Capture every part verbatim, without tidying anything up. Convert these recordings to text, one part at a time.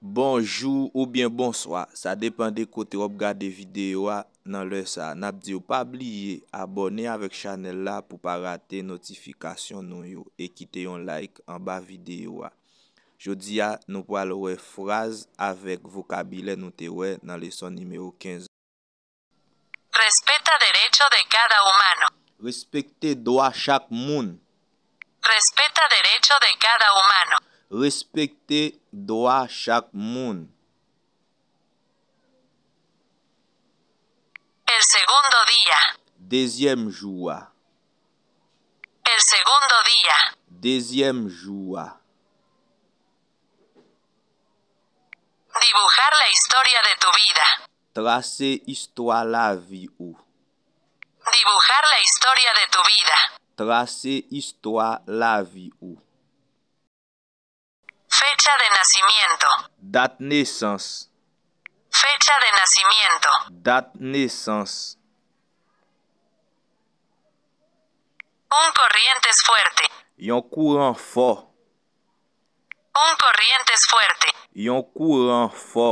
Bonjou oubyen bonswa, sa depann de kote w ap gade videyo a nan lè sa a. N ap di w pa bliye abòne avèk chanèl la pou pa rate notifikasyon nou yo e kite yon like anba videyo a. Jodi a, nou pral wè fraz avèk vokabilè nou te wè nan leson nimewo kenz. Respeta derecho de cada humano. Respekte dwa chak moun. Respeta derecho de cada humano. Respekte dwa chak moun. El segundo día. Dezyèm jou a. El segundo día. Dezyèm jou a. Dibujar la historia de tu vida. Trase istwa lavi ou. Dibujar la historia de tu vida. Trase istwa lavi ou. Fecha de nacimiento. Dat nesans. Fecha de nacimiento. Dat nesans. Un corrientes fuerte. Yon kouran fò. Un corrientes fuerte. Yon kouran fò.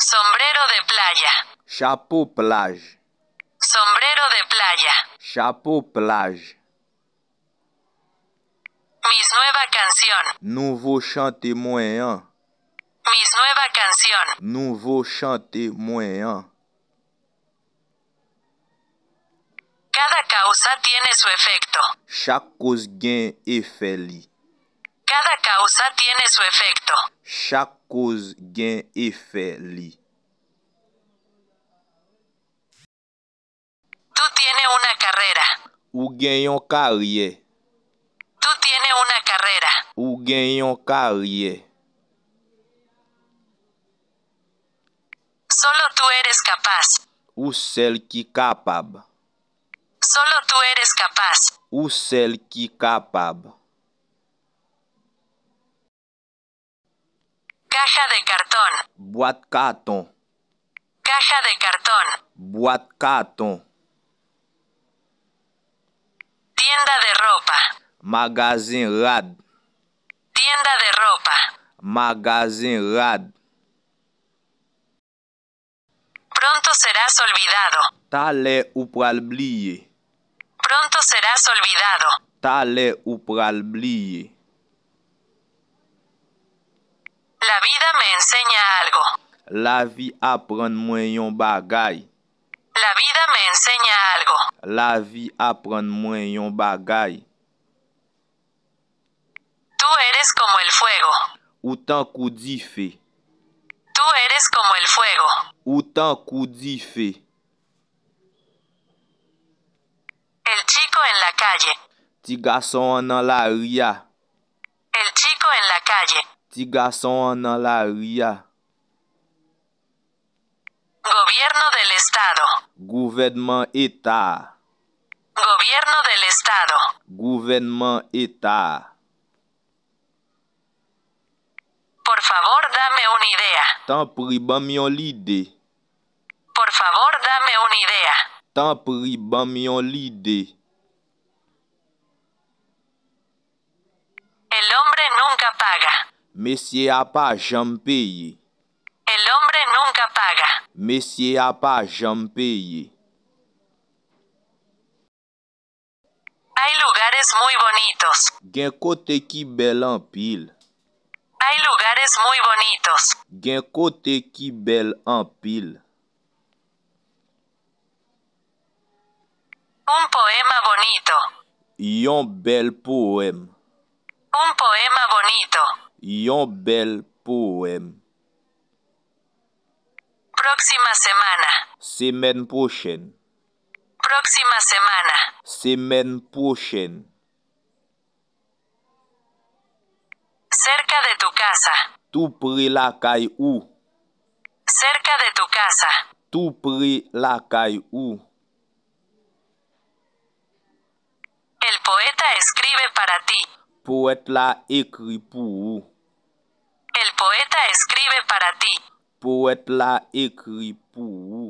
Sombrero de playa. Chapo plaj. Sombrero de playa. Chapo plaj. Mis nueva canción. Nouvo chante mwen an. Mis nueva canción. Nouvo chante mwen an. Cada causa tiene su efecto. Chak koz gen efè li. Cada causa tiene su efecto. Chak koz gen efè li. Tú tienes una carrera. Ou gen yon karyè. Tú tienes una carrera. Ou gen yon karyè. Solo tú eres capaz. Ou sèl ki kapab. Solo tú eres capaz. Ou sèl ki kapab. Caja de cartón. Bwat katon. Caja de cartón. Bwat katon. Tienda de ropa. Magazen rad. Tienda de ropa. Magazen rad. Pronto serás olvidado. Talè ou pral bliye. Pronto serás olvidado. Talè ou pral bliye. La vida me enseña algo. Lavi aprann mwen yon bagay. La vida me enseña algo. Lavi aprann mwen yon bagay. Tú eres como el fuego. Ou tankou dife. Tú eres como el fuego. Ou tankou dife. El chico en la calle. Ti gason an nan lari a. El chico en la calle. Ti gason an nan lari a. Gobierno del estado. Gouvènman eta a. Gobierno del estado. Gouvènman eta a. Por favor, dame una idea. Tanpri, ban m yon lide. Por favor, dame una idea. Tanpri, ban m yon lide. El hombre nunca paga. Mesye a pa janm peye. El hombre nunca paga. Mesye a pa janm peye. Hay lugares muy bonitos. Gen kote ki bèl anpil. Hay lugares muy bonitos. Gen kote ki bèl anpil. Un poema bonito. Yon bèl powèm. Un poema bonito. Yon bèl powèm. Próxima semana. Semèn pwochèn. Próxima semana. Semèn pwochèn. Cerca de tu casa. Tou pre lakay ou. Cerca de tu casa. Tou pre lakay ou. El poeta escribe para ti. Powèt la ekri pou ou. El poeta escribe para ti. Powèt la ekri pou ou.